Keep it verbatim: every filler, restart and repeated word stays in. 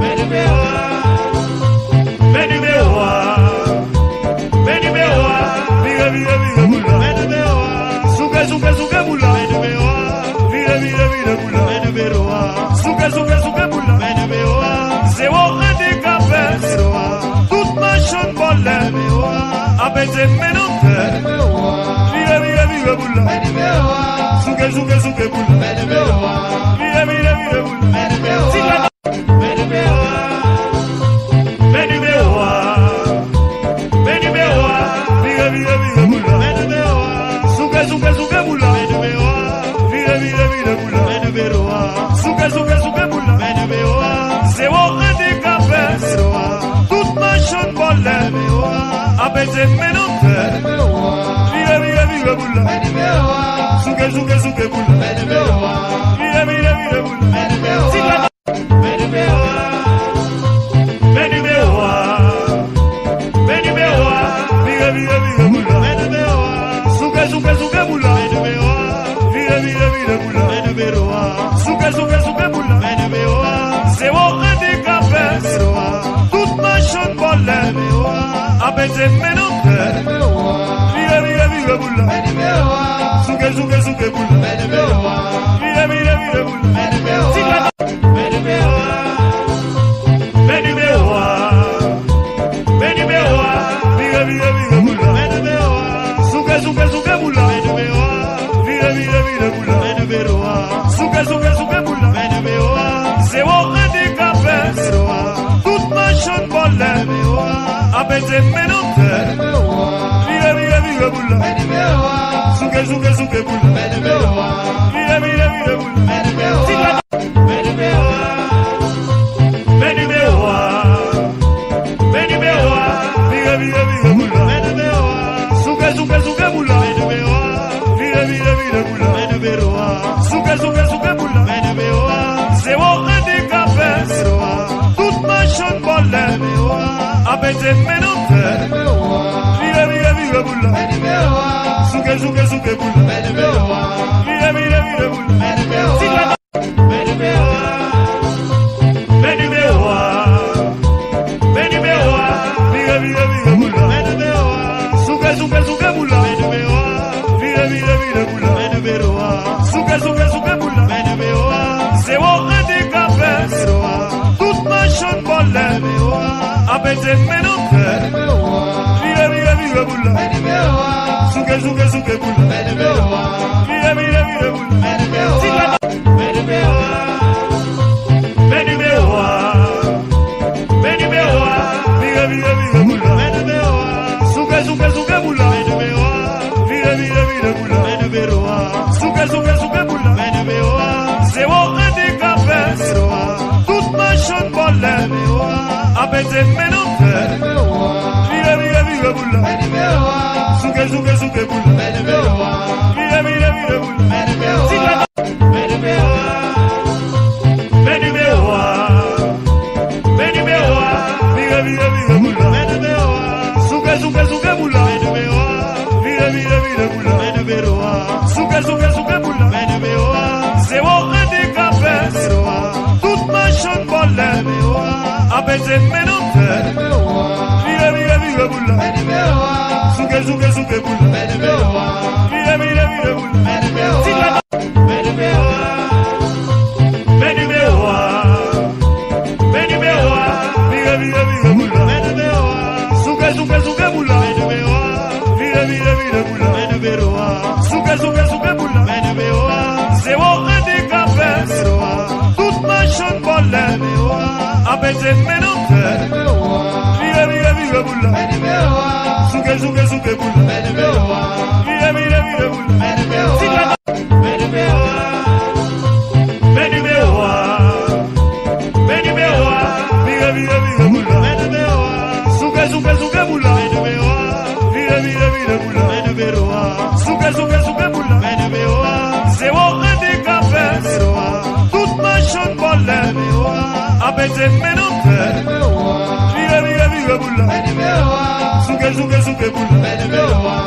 Men nimewo a. Men nimewo a. Men nimewo a. Vire, vire, vire boul la. Men nimewo a. Souke, souke, souke boul la. Men nimewo a. Vire, vire, vire boul la. Men nimewo a. Souke, souke, souke boul la. Men nimewo a. Zewo andikape. Nimewo a. Tout machann vòlè. Nimewo a. Ap mete men nan fè. Nimewo a. Vire, vire, vire boul la. Men nimewo a. Souke, souke, souke boul la. Men nimewo a. Vire, vire, vire boul la. Men nimewo a. Ti gata. Men nimewo a. Men nimewo a. Men nimewo a. Vire, vire, vire boul la. Men nimewo a. Souke, souke, souke boul la. Men nimewo a. Vire, vire, vire boul la. Men nimewo a. Souke, souke, souke boul la. Men nimewo a. Zewo andikape. Nimewo a. Tout machann vòlè. Nimewo a. Ap mete men nan fè. Nimewo a. Vire, vire, vire boul la. Men nimewo a. Souke, souke, souke boul la. Men nimewo a. Vire, vire, vire boul la. Men nimewo a. Ti gata. Men nimewo a. Men nimewo a. Men nimewo a. Vire, vire, vire boul la. Men nimewo a. Souke, souke, souke boul la. Men nimewo a. Vire, vire, vire boul la. Men nimewo a. Souke, souke, souke boul la. Men nimewo a. Zewo andikape. Nimewo a. Tout machann vòlè. Nimewo a. Ap mete men nan fè. Nimewo a. Vire, vire, vire boul la. Men nimewo a. Souke, souke, souke boul la. Men nimewo a. Vire, vire, vire boul la. Men nimewo a. Ti gata. Men nimewo a. Men nimewo a. Men nimewo a. Vire, vire, vire boul la. Men nimewo a. Souke, souke, souke boul la. Men nimewo a. Vire, vire, vire boul la. Men nimewo a. Souke, souke, souke boul la. Men nimewo a. Zewo andikape. Nimewo a. Tout machann vòlè. Nimewo a. Ap mete men nan fè. Nimewo a. Vire, vire, vire boul la. Men nimewo a. Souke, souke, souke boul la. Men nimewo a. Vire, vire, vire boul la. Men nimewo a. Ti gata. Men nimewo a. Men nimewo a. Men nimewo a. Vire, vire, vire boul la. Men nimewo a. Souke, souke, souke boul la. Men nimewo a. Vire, vire, vire boul la. Men nimewo a. Souke, souke, souke boul la. Men nimewo a. Zewo andikape. Nimewo a. Tout machann vòlè. Nimewo a. Ap mete men nan fè. Nimewo a. Vire, vire, vire boul la. Men nimewo a. Souke, souke, souke boul la. Men nimewo a. Vire, vire, vire boul la. Men nimewo a. Ti gata. Men nimewo a. Men nimewo a. Men nimewo a. Vire, vire, vire boul la. Men nimewo a. Souke, souke, souke boul la. Men nimewo a. Vire, vire, vire boul la. Men nimewo a. Souke, souke, souke boul la. Men nimewo a. Zewo andikape. Nimewo a. Tout machann vòlè. Nimewo a. Ap mete men nan fè. Nimewo a. Vire, vire, vire boul la. Men nimewo a. Souke, souke, souke boul la. Men nimewo a. Vire, vire, vire boul la. Men nimewo a. Ti gata. Men nimewo a. Men nimewo a. Men nimewo a. Vire, vire, vire boul la. Men nimewo a. Souke, souke, souke boul la. Men nimewo a. Vire, vire, vire boul la. Men nimewo a. Souke, souke, souke boul la. Men nimewo a. Zewo andikape. Nimewo a. Tout machann vòlè. Nimewo a. Ap mete men nan fè. Nimewo a. Vire, vire, vire boul la. Men nimewo a. Souke, souke, souke boul la. Men nimewo a. Vire, vire, vire boul la. Men nimewo a. Ti gata. Men nimewo a. Men nimewo a. Men nimewo a. Vire, vire, vire boul la. Men nimewo a. Souke, souke, souke boul la. Men nimewo a. Vire, vire, vire boul la. Men nimewo a. Souke, souke, souke boul la. Men nimewo a. Zewo andikape. Nimewo a. Tout machann vòlè. Nimewo a. Ap mete men nan fè. Nimewo a. Vire, vire, vire boul la. Men nimewo a. Souke, souke, souke boul la. Men nimewo a. Vire, vire, vire boul la. Men nimewo a. Ti gata. Men nimewo a. Men nimewo a. Men nimewo a. Vire, vire, vire boul la. Men nimewo a. Souke, souke, souke boul la. Men nimewo a. Vire, vire, vire boul la. Men nimewo a. Souke, souke, souke boul la. Men nimewo a. Zewo andikape. Nimewo a. Tout machann vòlè. Nimewo a. Ap mete men nan fè. Nimewo a. Vire, vire, vire boul la. Men nimewo a. Souke, souke, souke boul la. Men nimewo a. Vire, vire, vire boul la. Men nimewo a. Ti gata. Men nimewo a. Men nimewo a. Men nimewo a. Vire, vire, vire boul la. Men nimewo a. Souke, souke, souke boul la. Men nimewo a. Vire, vire, vire boul la. Men nimewo a. Souke, souke, souke boul la. Men nimewo a. Zewo andikape. Nimewo a. Tout machann vòlè. Nimewo a. Ap mete men nan fè. Nimewo a. Vire, vire, vire boul la. Men nimewo a. Souke, souke, souke boul la. Men nimewo a.